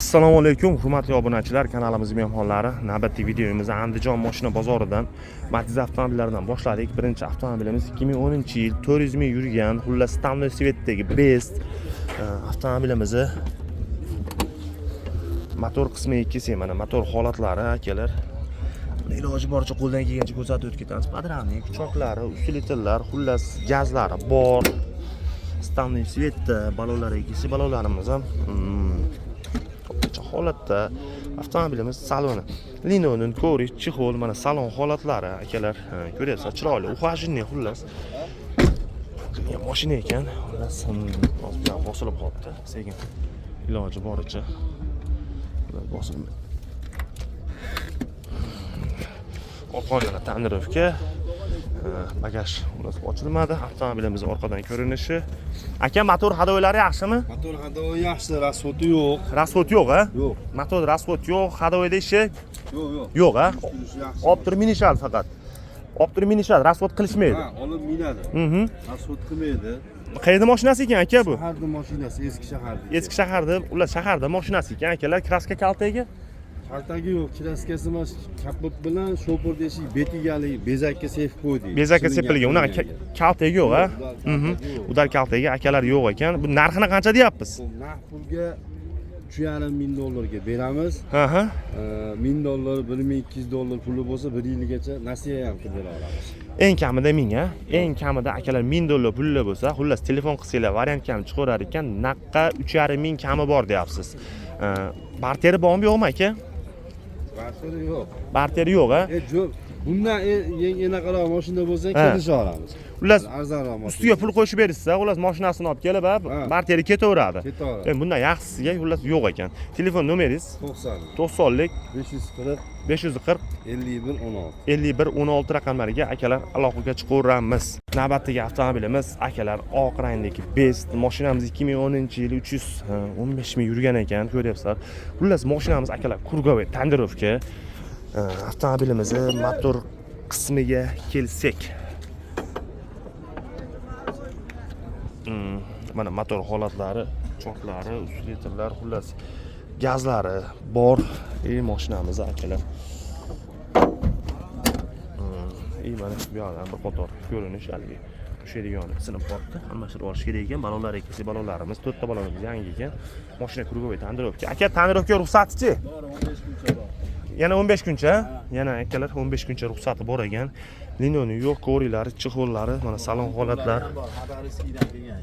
Assalomu alaykum, hurmatli obunachilar, kanalimiz mehmonlari. Navbatdagi videomizni Andijon moshina bozoridan Matiz avtomobillaridan boshladik. Birinchi avtomobilimiz 2010-yil, 400 ming yurgan, xullas, темный цвет dagi Best avtomobilimizni motor qismiga kelsak, mana motor holatlari, akalar. Iloji boricha, qo'ldan kelgancha ko'rsatib o'tib ketamiz. Подрамник, choklari, усилитель lar, xullas, gazlari bor. Темный цвет da balonlariga kelsak, balonlarimiz ham o'rtacha holatda. Avtomobilimiz saloni линолеум, коврик, чехол. Mana salon holatlari, akalar, ko'ryapsizlar, chiroyli, ухоженный, xullas, mashina ekan. Xullas, hozir bu yoq bosilib qolibdi, sekin iloji boricha bosilib orqaga тонировка, bagaj xullas ochilmadi. Avtomobilimiz orqadan ko'rinishi. Aka, motor ходовой lari yaxshimi? Motor ходовой yaxshi, расход i yo'q. Расход yo'q, a? Yo'q. Motor расход yo'q, ходовой da ishi Yo'q. yo'q, a? Yurishi yaxshi. Olib turib minishadi faqat. Olib turib minishadi, расход qilishmaydi. Ha, olib minadi. Расход qilmaydi. Qayerda mashinasi ekan, aka, bu? Shaharda mashinasi, eski shaharda. Eski shaharda, ular shaharda mashinasi ekan, akalar. Краска kaltagi? Kaltagi yo'q, краска si emas, kapot bilan shopir eshik betiga haligi bezakka sepib qo'ydik. Bezakka sepilgan, unaqa kaltagi yo'q, a? Yo'q, удар kaltagi yo'q. Удар kaltagi, akalar, yo'q ekan. Bu narxini qancha deyapmiz? Bu naqd pulga 3,5 ming dollarga beramiz. 1000 dollar, 1200 dollar puli bo'lsa, bir yilgacha nasiya ham qilib bera olamiz. Eng kamida 1000, a? Eng kamida, akalar, 1000 dollar pulli bo'lsa, xullas, telefon qilsanglar, variantga ham chiqaverar ekan. Naqqa 3,5 ming kami bor deyapsiz. Barteri bormi, yo'qmi, aka? Barteri yo'q. Barteri yo'q, a? E, jo'q. Bundan yangi anaqaroq mashina bo'lsa, kelisha olamiz. Xullas, Arzonroq mashina. ustiga pul qo'shib berishsa, xullas, mashinasini olib kelib, ha, barteri ketaveradi. Ketaveradi. Endi bundan yaxshisiga, xullas, yo'q ekan. Telefon nomeringiz? 90 90lik 540 540 51 16. 51 16 raqamlariga, akalar, aloqaga chiqaveramiz. Navbatdagi avtomobilimiz, akalar, oq rangdagi Best mashinamiz 2010-yil, 315 ming yurgan ekan, ko'ryapsizlar. Xullas, mashinamiz, akalar, круговой тонировка. Avtomobilimizni motor qismiga kelsak. Mana motor holatlari, choklari, усилитель lar, xullas, gazlari bor. И mashinamiz, akalar. И mana bu yoqdan bir qator ko'rinish, haligi tushadigan sinib qolibdi, almashtirib olish kerak ekan. Balonlar kelsa, balonlarimiz, to'rtta balonimiz yangi ekan. Mashina круговой тонировка. Aka, тонировка ruxsatichi? Bor, 15 kuncha bor. Yana 15 kuncha, yana, akalar, 15 kuncha ruxsati bor ekan. Линолеум yo'q, коврик lari, чехол lari, mana salon holatlari. Bor, Xabarovskiydan kelgan.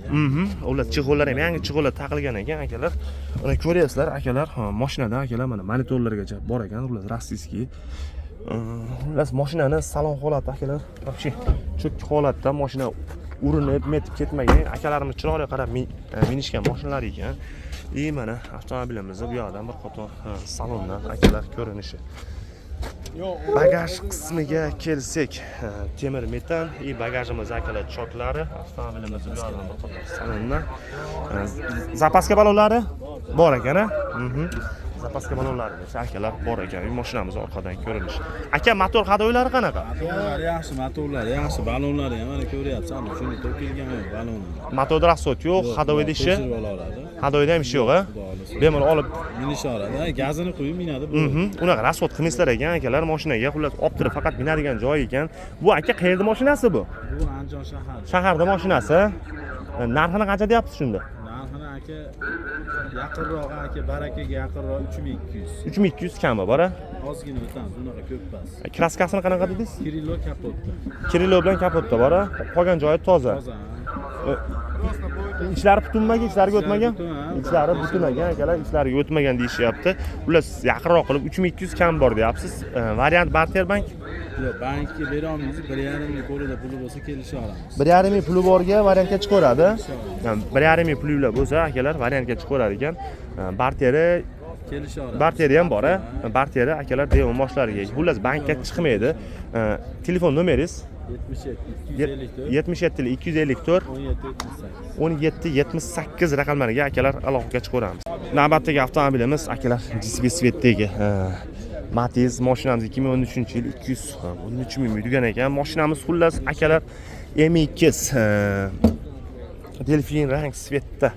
Ular чехол lar ham yangi чехол lar taqilgan ekan, akalar. Mana ko'ryapsizlar, akalar, ha, mashinada, akalar, mana monitorlargacha bor ekan, ular российский. Xullas, mashinani salon holati, akalar, вообще чётко holatda, mashina urinib, metib ketmagan. Akalarimiz chiroyli qarab minishgan mashinalar ekan. И mana avtomobilimizni bu yoqdan bir qator salondan, akalar, ko'rinishi. Bagaj qismiga kelsak, temir metan и bagajimiz, akalar, choklari, avtomobilimiz bu yoqdan bir qator salondan. Запаска balonlari bor ekan, a? Запаска balonlari esa, akalar, bor ekan. Mashinamiz orqadan ko'rinishi. Aka, motor ходовой lari qanaqa? Motorlari yaxshi, motorlari yaxshi, balonlari ham mana ko'ryapsan, shuni to'kilgan balon. Motorda расход yo'q, ходовой da ishi, Tekshirib olaveradi. Ходовой da ham ishi yo'q, a? Xudo xohlasa. Bemalol olib Minishaveradi, ha, gazini quyib minadi bu. Unaqa расход qilmaysizlar ekan, akalar, mashinaga. Xullas, olib turib faqat minadigan joyi ekan. Bu, aka, qayerda mashinasi bu? Bu Andijon shahar. Shaharda mashinasi. Narxini qancha deyapsiz shunda? Narxini, aka, yaqinroq, aka, barakaga yaqinroq 3200. 3200 kami bor, a? Ozgina o'tamiz, unaqa ko'p emas. Краска sini qanaqa dedingiz? Kirillo kapotda. Kirillo bilan kapotda bor, a? Qolgan joyi toza. Toza. Ha. Ichlari butunmagan, ichlariga o'tmagan? Butun, ha. Ichlari butun ekan, akalar, ichlariga o'tmagan deyishyapti. Ular yaqinroq qilib 3200 kam bor deyapsiz. Variant barter bank? Yo'q, bankka bera olmaymiz, 1,5 ming qo'lida puli bo'lsa, kelisha olamiz. 1,5 ming puli borga variantga chiqaveradi. 1,5 ming pulinglar bo'lsa, akalar, variantga chiqaverar ekan. Barteri Kelisha olamiz. Barteri ham bor, a? Barteri, akalar, devon boshlariga. Xullas, bankka chiqmaydi. Telefon nomeringiz? 77 254 77 254 17 78. 17 78 raqamlariga, akalar, aloqaga chiqaveramiz. Navbatdagi avtomobilimiz, akalar, GCB цвет dagi Matiz mashinamiz 2013-yil, 213 ming yurgan ekan. Mashinamiz, xullas, akalar, MX delfin rang цвет da.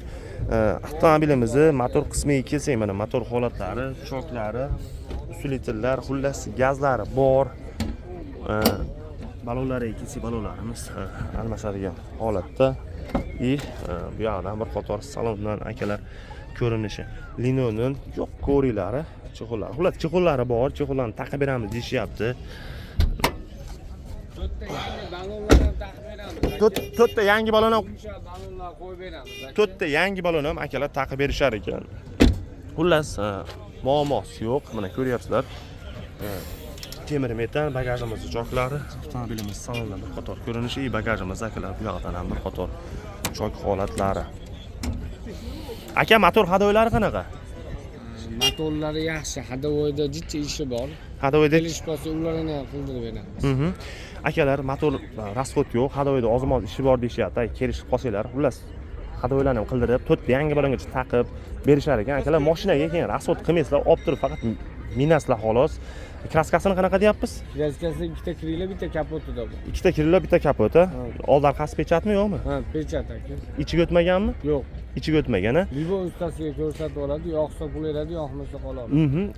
Avtomobilimizni motor qismiga kelsak, mana motor holatlari, choklari, усилитель lar, xullas gazlari bor. Ballonlariga kelsak, ballonlarimiz almashadigan holatda. И bu yoqdan bir qator salondan, akalar, ko'rinishi. Linoning yo'q коврик lari, чехол lari. Xullas, чехол lari bor, чехол larni taqib beramiz deyishyapti. To'rtta yangi ballonlar ham taqib beramiz. To'rtta yangi ballon ham Yumshoq ballonlar qo'yib beramiz, aka. To'rtta yangi ballon ham, akalar, taqib berishar ekan. Xullas, muammosi yo'q. Mana ko'ryapsizlar. Temir metan bagajimizni choklari, avtomobilimiz salondan bir qator ko'rinishi и bagajimiz, akalar, bu yoqdan ham bir qator chok holatlari. Aka, motor ходовой lari qanaqa? Motorlari yaxshi, ходовой da jicha ishi bor. Ходовой da Kelishib qolsa, ularni ham qildirib beramiz. Akalar, motor расход yo'q, ходовой da ozmoz ishi bor deyishyapti. Ay, kelishib qolsanglar, xullas, ходовой larni ham qildirib, to'rtta yangi ballongacha taqib berishar ekan. Akalar, mashinaga keyin расход qilmaysizlar, olib turib faqat minasizlar, xolos. Краска sini qanaqa deyapmiz? Краска si ikkita крыло, bitta kapotida bor. Ikkita крыло, bitta kapoti. Ha. Old orqasi печать mi, yo'qmi? Ha, печать, aka. Ichiga o'tmaganmi? Yo'q. Ichiga o'tmagan, a? Любой ustasiga ko'rsatib oladi, yoqsa pul beradi, yoqmasa qoladi.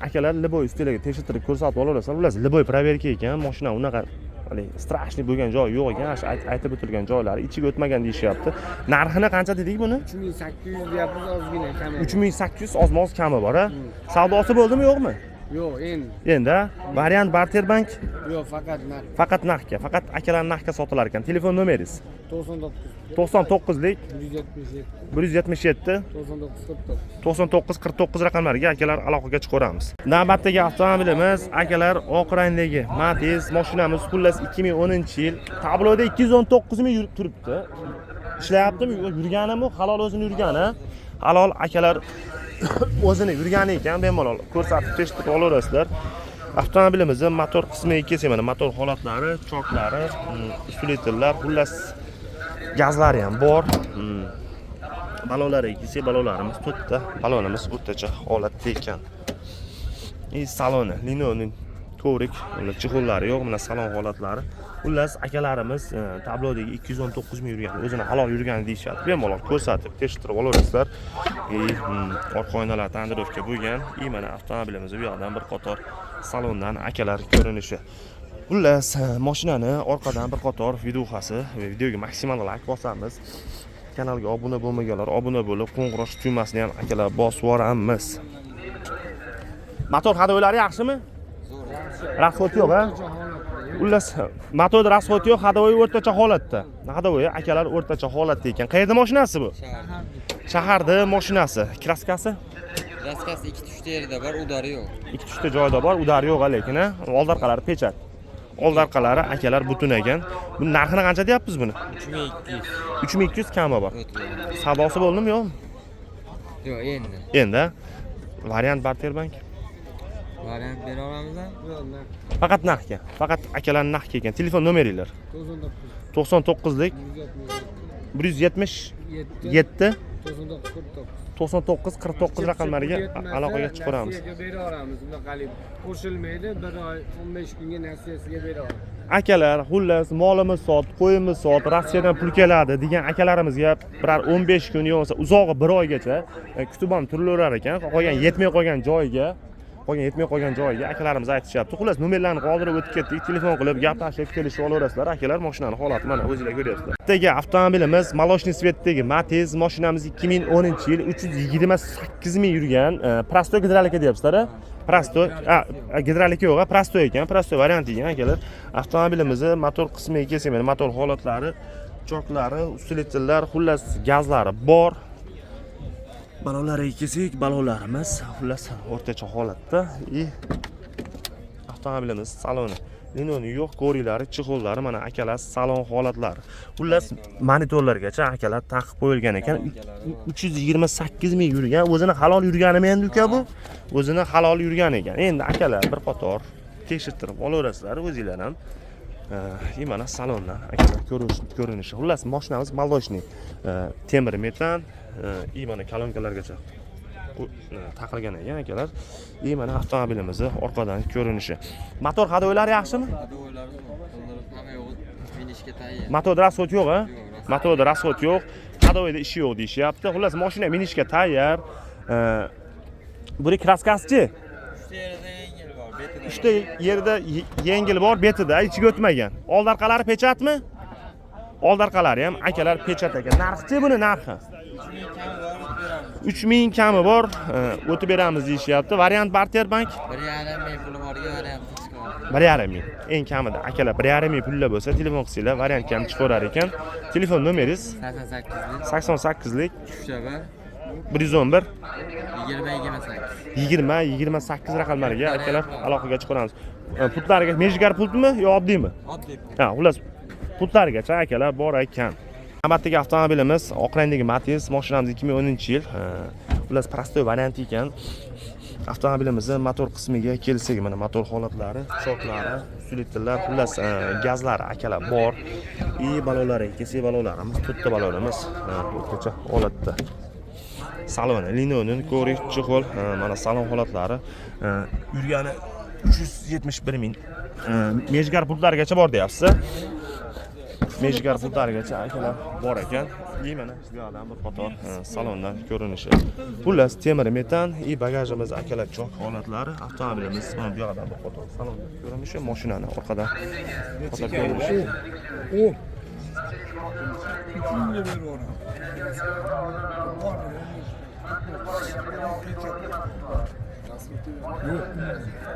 Akalar, любой ustalarga tekshirtirib ko'rsatib olaverasizlar. Xullas, любой проверка ekan, mashina unaqa haligi страшный bo'lgan joyi yo'q ekan, shu aytib o'tilgan joylari ichiga o'tmagan deyishyapti. Narxini qancha dedik buni? 3800 deyapmiz, ozgina kami. 3800, ozmoz kami bor, a? Savdosi bo'ldimi, yo'qmi? Yo'q, endi. Endi, a? Variant barter bank? Yo'q, faqat narx. Faqat narxga, faqat, akalar, narxga sotilar ekan. Telefon nomeringiz? 99 99lik 177 177 99 49. 99 49 raqamlariga, akalar, aloqaga chiqaveramiz. Navbatdagi avtomobilimiz, akalar, oq rangdagi Matiz mashinamiz, xullas 2010-yil. Tabloda 219 ming yurib turibdi. Ishlayaptimi? Yurganimi? Halol o'zini yurgani. Halol, akalar, o'zini yurgani ekan, bemalol ko'rsatib tekshirib olaverasizlar. Avtomobilimizni motor qismiga kelsak, mana motor holatlari, choklari, усилитель lar, xullas gazlari ham bor. Ballonlariga kelsak, ballonlarimiz to'rtta, ballonimiz o'rtacha holatda ekan. И saloni linoning коврик, uni чехол lari yo'q, mana salon holatlari. Xullas, akalarimiz tablodagi 219 ming yurgan, o'zini halol yurgan deyishyapti. Bemalol ko'rsatib, tekshirib olaverasizlar. И orqa oynalar тонировка bo'lgan. И mana avtomobilimiz bu yoqdan bir qator salondan, akalar, ko'rinishi. Xullas, mashinani orqadan bir qator видюха si. Videoga maksimal layk bosamiz. Kanalga obuna bo'lmaganlar obuna bo'lib, qo'ng'iroq tugmasini ham, akalar, bosib yuboramiz. Motor ходовой lari yaxshimi? Расход yo'q, a? Xullas, motorda расход yo'q, ходовой o'rtacha holatda. Ходовой, akalar, o'rtacha holatda ekan. Qayerda mashinasi bu? Shaharda mashinasi. Краска si? Краска si ikkita uchta yerida bor, удар i yo'q. Ikki uchta joyda bor, удар i yo'q lekin, a? Old orqalari печать. Old orqalari, akalar, butun ekan. Buni narxini qancha deyapmiz buni? 3200. 3200, kami bor. O'tib. Savdosi bo'ldimi, yo'qmi? Yo'q, endi. Endi, a? Variant barter bank? Variant bera olamizmi? Yo'q, narx. Faqat narxga. Faqat, akalar, narxga ekan. Telefon nomeringlar? 99 99lik 177 177 99 49. 99 49 raqamlariga aloqaga chiqaramiz. Nasiyaga bera olamiz, bunaqalik qo'shilmaydi, bir oy 15 kunga nasiyasiga bera olamiz. Akalar, xullas, molimiz sot, qo'yimiz sot, Rossiyadan pul keladi degan akalarimizga biror 15 kun yo bo'lmasa uzog'i bir oygacha kutib ham turilaverar ekan. Qolgan yetmay qolgan joyiga akalarimiz aytishyapti. Xullas, nomerlarni qoldirib o'tib ketdik. Telefon qilib, gaplashib, kelishib olaverasizlar. Akalar, mashinani holati mana o'zinglar ko'ryapsizlar. Bittagi avtomobilimiz молочный цвет dagi Matiz mashinamiz, 2010-yil, 328 ming yurgan, простой gidrolika deyapsizlar, a? Простой, a, gidrolika yo'q, a, простой ekan, простой variant ekan, akalar. Avtomobilimizni motor qismiga kelsak, mana motor holatlari, choklari, усилитель lar, xullas gazlari bor. Ballonlariga kelsak, ballonlarimiz xullas o'rtacha holatda. И avtomobilimiz saloni. Linoni yo'q, коврик lari, чехол lari, mana, akalar, salon holatlari. Xullas, monitorlargacha, akalar, taqib qo'yilgan ekan. 328 ming yurgan, o'zini halol yurganimi endi, uka, bu? O'zini halol yurgan ekan. Endi, akalar, bir qator tekshirtirib olaverasizlar o'zinglar ham. И mana salondan, akalar, ko'rinishi. Xullas, mashinamiz молочный. Temir metan, и mana kolonkalargacha taqilgan ekan, akalar. И mana avtomobilimizni orqadan ko'rinishi. Motor ходовой lari yaxshimi? Ходовой lari zo'r. Qildirib, hamma yo'g'i minishga tayyor. Motorda расход yo'q, a? Yo'q, Motorda расход yo'q. Ходовойda ishi yo'q deyishyapti. Xullas, mashina minishga tayyor. Buni kraskasichi? Uchta yerida yengil bor, betida. Uchta yerida yengil bor, betida ichiga o'tmagan. Old orqalari pechatmi? Old orqalari ham akalar pechat ekan. Narxichi buni narxi? 3000 kami bor, o'tib beramiz. 3000 kami bor, o'tib beramiz deyishyapti. Variant barter bank 1,5 ming puli borga variantni chiqaradi. 1,5 ming. Eng kamida akalar 1,5 ming pullar bo'lsa, telefon qilsanglar variantga ham chiqaverar ekan. Telefon nomeringiz 88lik 88lik 3 bir 111 20 28. 20 28 raqamlariga akalar aloqaga chiqaramiz. Pultlariga mejgar pultmi yo oddiymi? Oddiy pul. Ha, xullas pultlarigacha akalar bor ekan. Navbatdagi avtomobilimiz oq rangdagi Matiz, mashinamiz 2010-yil. Xullas prostoy variant ekan. Avtomobilimizni motor qismiga kelsak, mana motor holatlari, choklari, усилителlar, xullas gazlari akalar bor. И balonlariga kelsak, balonlarimiz to'rtta balonimiz o'rtacha holatda. Saloni linonin ko'rik чехол, mana salon holatlari. Yurgani 371 ming. Mejgar pultlarigacha bor deyapsiz. Mejgar pultlarigacha akalar bor ekan. И mana bu yoqdan bir qator salondan ko'rinishi. Xullas temir metan и bagajimiz akalar chok holatlari. Avtomobilimiz mana bu yoqdan bir qator salondan ko'rinishi, mashinani orqadan qator ko'rinishi. 10. 3000ga berib yuboraman. Bor, Yo'q.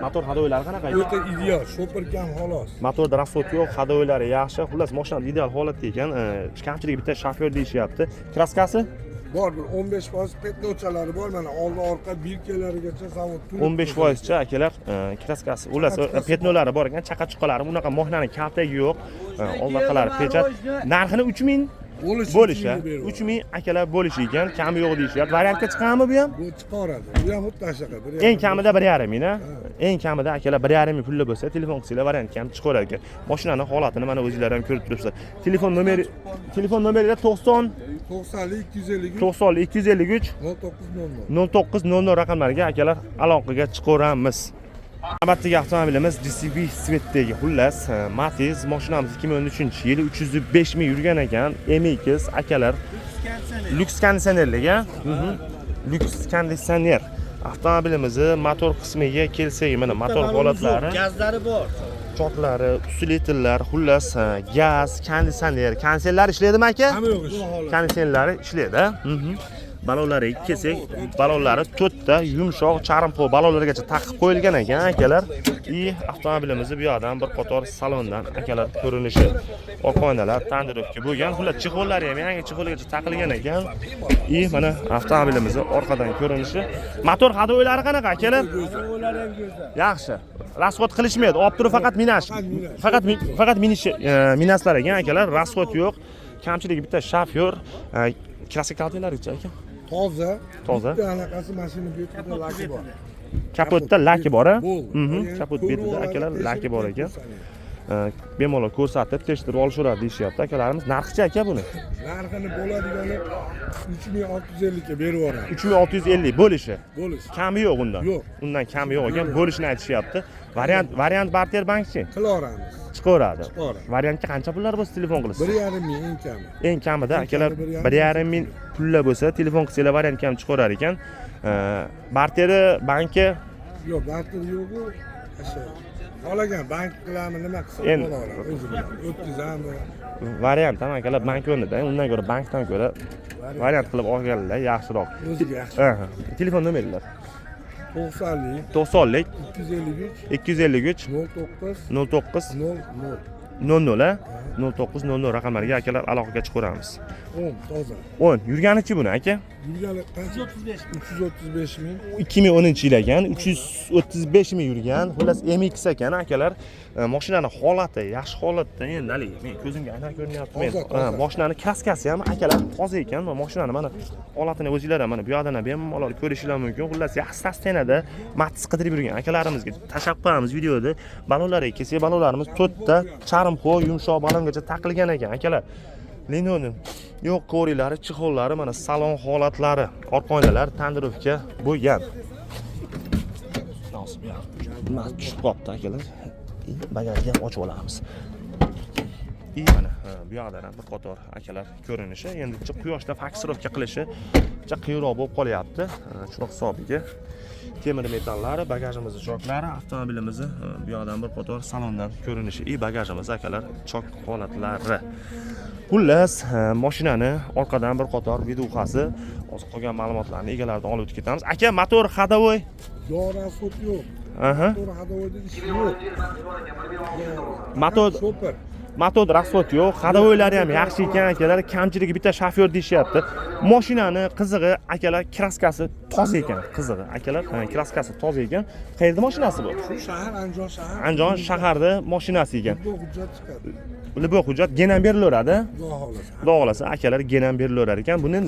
Motor ходовойлari qanaqa aka? O'ta ideal, shopir kam xolos. Motorda расход yo'q, ходовойлari yaxshi. Xullas mashina ideal holatda ekan. Kamchiligi bitta shofyor deyishyapti. Kraskasi Bor, bir 15% пятноchalari bor, mana oldi orqa birkalarigacha zavod turibdi. 15% cha akalar, kraskasi. Xullas пятноlari bor ekan, chaqa chuqalari unaqa mashinani kaltagi yo'q. Old orqalari pechat. Narxini 3000 Bo'lishi bo'lishi. 3000 berib yuboradi. 3000 akalar bo'lishi ekan, kami yo'q deyishyapti. Variantga chiqadimi bu ham? Bu chiqaradi. Bu ham xuddi shunaqa. Bir Eng kamida 1,5 ming, a? Eng kamida akalar 1,5 ming pulli bo'lsa, telefon qilsanglar variantga ham chiqaverar ekan. Mashinani holatini mana o'zinglar ham ko'rib turibsizlar. Telefon nomeri 90 90 253 90 253 0900. 0900 raqamlariga akalar aloqaga chiqaveramiz. Navbatdagi avtomobilimiz GCV цветdagi, xullas Matiz, mashinamiz 2013-yil, 305 ming yurgan ekan, MX akalar. Lyuks konditsionerlik, a? Lyuks konditsioner. Avtomobilimizni motor qismiga kelsak, mana motor holatlari, Gazlari bor. Choklari, усилителlar, xullas gaz, konditsioner. Konditsionerlar ishlaydimi aka? Hamma yo'q ish. Konditsionerlari ishlaydi. Balonlariga kelsak, balonlari to'rtta yumshoq charm balonlargacha taqib qo'yilgan ekan akalar. И avtomobilimizni bu yoqdan bir qator salondan akalar ko'rinishi. Orqa oynalar тонировка bo'lgan. Xullas чехолlari ham yangi чехолgacha taqilgan ekan. И mana avtomobilimizni orqadan ko'rinishi. Motor ходовойлari qanaqa akalar? Yaxshi. Расход qilishmaydi. Olib turib faqat minash. Faqat minish minaslar ekan akalar, расход yo'q. Kamchiligi bitta shofyor. Kraska kaltaklaricha aka? Toza. Toza. Bitta anaqasi mashina betida laki bor. Kapotda laki bor, a? Bo'ldi. Qolgani Kapot ko'rib betida oladi, akalar tekshirib laki bor ekan. ko'rsatadi. Bemalol ko'rsatib, tekshirib olishaveradi deyishyapti akalarimiz. Narxichi aka buni? Narxini bo'ladigani 3650 ga berib yuboramiz. 3650 bo'lishi. Bo'lishi. Kami yo'q undan. Yo'q. Undan kami yo'q ekan, bo'lishini aytishyapti. Variant barter bankchi Qilaveramiz. Chiqaveradi. Chiqaveradi. Variantga qancha pullar bo'lsa telefon qilasiz? 1,5 ming eng kami. Eng kamida Eng akalar kamida 1,5 ming pullar bo'lsa telefon qilsanglar variantga ham chiqaverar ekan. Barteri banki Yo'q, barter yo'q-u. O'sha xohlagan bank qiladimi, nima qilsa bo'laveradi o'zi bilan. O'tkazami. Variant ham akalar bank o'rnida, undan ko'ra bankdan ko'ra variant qilib olganlar yaxshiroq. O'ziga yaxshi. Aha. Telefon nomerlar 90lik 90lik 253 253 09 09 00. 00 a 09 00 raqamlariga akalar aloqaga chiqaveramiz. 10 toza. 10 yurganichi buni aka? Yurgani qancha? 335 ming. 2010 yil ekan, 335 ming yurgan. Xullas MX ekan akalar. Mashinani holati yaxshi holatda. Endi haligi men ko'zimga aynan ko'rinyapti. Men Toza, toza. Mashinani kraskasi ham akalar toza ekan. Mashinani mana holatini o'zinglar ham mana bu yoqdan ham bemalol ko'rishinglar mumkin. Xullas yaxshi состояниеda Matiz qidirib yurgan akalarimizga tashlab qo'yamiz videoda. Balonlarga kelsak, balonlarimiz to'rtta charm yumshoq balongacha taqilgan ekan akalar. Linoleum yo'q, ko'riklari, чехолlari, mana salon holatlari, orqa oynalar тонировка bo'lgan. Hozir bu yoq nima tushib qolibdi akalar. Bagajni ham ochib olamiz. И mana bu yoqdan ham bir qator, akalar, ko'rinishi. Endi quyoshda фокусировка qilishi picha qiyinroq bo'lib qolyapti. Shuni hisobiga temir metallari, bagajimizni choklari, avtomobilimizni bu yoqdan bir qator salondan ko'rinishi и bagajimiz, akalar, chok holatlari. Xullas, mashinani orqadan bir qator видюха si. Hozir qolgan ma'lumotlarni egalaridan olib o'tib ketamiz. Aka, motor ходовой? Yo'q, расход yo'q. Motor ходовой da ish yo'q. Motor Super. Motor расход yo'q, ходовой lari ham yaxshi ekan, akalar. Kamchiligi bitta shofyor deyishyapti. Mashinani qizig'i, akalar, краска si toza ekan. Qizig'i, akalar, краска si toza ekan. Qayerda mashinasi bu? Shu shahar, Andijon shahar. Andijon shaharda mashinasi ekan. Bu hujjat chiqadi. Любой hujjat ген ham berilaveradi. Xudo xohlasa. Xudo xohlasa, akalar, ген ham berilaverar ekan. Buni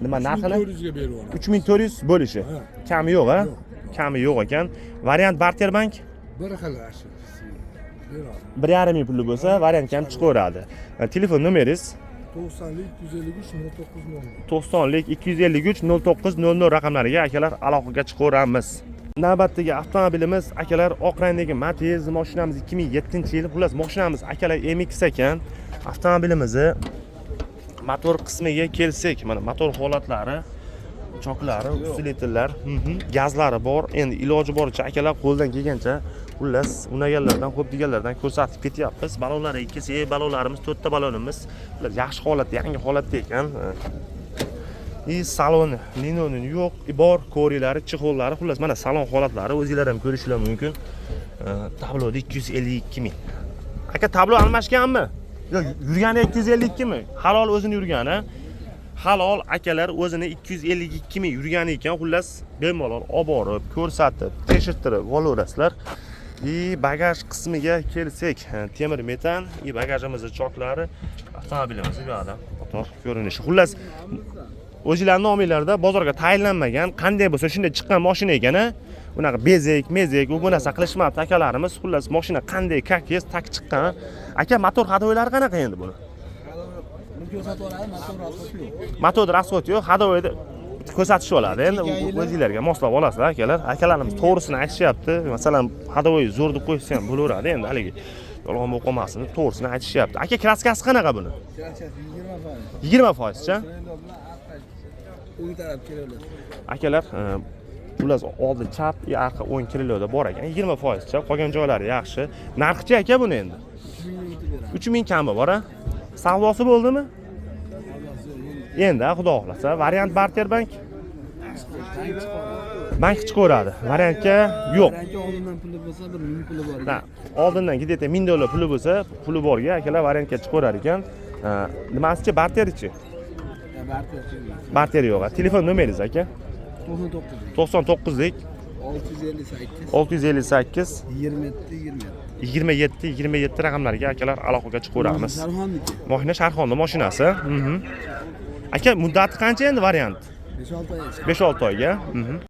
nima narxini? 3400 ga berib yuboramiz. 3400 bo'lishi. Ha. Kami yo'q, a? Yo'q. Kami yo'q ekan. Variant barter bank? Bir xil shu. Beramiz. 1,5 ming puli bo'lsa, variantga ham chiqaveradi. Telefon nomeringiz? 90 253 09 00. 90 253 09 00 raqamlariga, akalar, aloqaga chiqaveramiz. Navbatdagi avtomobilimiz, akalar, oq rangdagi Matiz mashinamiz, 2007 yil. Xullas, mashinamiz, akalar, MX ekan. Avtomobilimizni motor qismiga kelsak, mana motor holatlari, choklari, усилитель lar, gazlari bor. Endi iloji boricha, akalar, qo'ldan kelgancha, xullas, unaganlardan, xo'p deganlardan ko'rsatib ketyapmiz. Balonlariga kelsak, balonlarimiz to'rtta balonimiz. Xullas, yaxshi holatda, yangi holatda ekan. И saloni linoni yo'q, bor коврик lari, чехол lari. Xullas, mana salon holatlari, o'zinglar ham ko'rishinglar mumkin. Tabloda 252 ming. Aka, tablo almashganmi? Yo'q, yurgani 252 ming. Halol o'zini yurgani. Halol, akalar, o'zini 252 ming yurgani ekan. Xullas, bemalol olib borib, ko'rsatib, tekshirtirib olaverasizlar. И bagaj qismiga kelsak, temir metan и bagajimizni choklari, avtomobilimizni bu yoqdan qator ko'rinishi. Xullas, o'zinglarni nominglarda bozorga tayinlanmagan, qanday bo'lsa shunday chiqqan mashina ekan, a? Unaqa bezak, mezak, u bu narsa qilishmabdi akalarimiz. Xullas, mashina qanday, как есть, так chiqqan. Aka, motor ходовой lari qanaqa endi buni? Buni ko'rsatib oladi, motor расход yo'q. Motor расход yo'q, ходовой da ko'rsatishib oladi. Endi o'zinglarga moslab olasizlar, akalar. Akalarimiz to'g'risini aytishyapti. Masalan, ходовой zo'r deb qo'ysa ham bo'laveradi endi, haligi yolg'on bo'lib qolmasin deb to'g'risini aytishyapti. Aka, краска si qanaqa buni? Краска si 20%. 20%cha? O'ng taraf kerakli. Akalar, xullas, oldi chap и orqa o'ng крыло da bor ekan, 20%cha. Qolgan joylari yaxshi. Narxichi, aka, buni endi? 3000 kami bor, a? Savdosi bo'ldimi? Endi, xudo xohlasa, variant barter bank? Bank chiqaveradi. Variantga yo'q. Variantga oldindan puli bo'lsa, 1000 puli bor. Ha, oldindan где-то 1000 dollar puli bo'lsa, puli borga, akalar, variantga chiqaverar ekan. Nimasichi, barterichi? Barter. Barter yo'q. Telefon nomeringiz, aka? 99. 99lik. 658. 658. 27 27. 27 27 raqamlariga, akalar, aloqaga chiqaveramiz. Sharxonniki. Mashina Sharxonni mashinasi. Aka, muddati qancha endi variant? 5-6 oy. 5-6 oyga.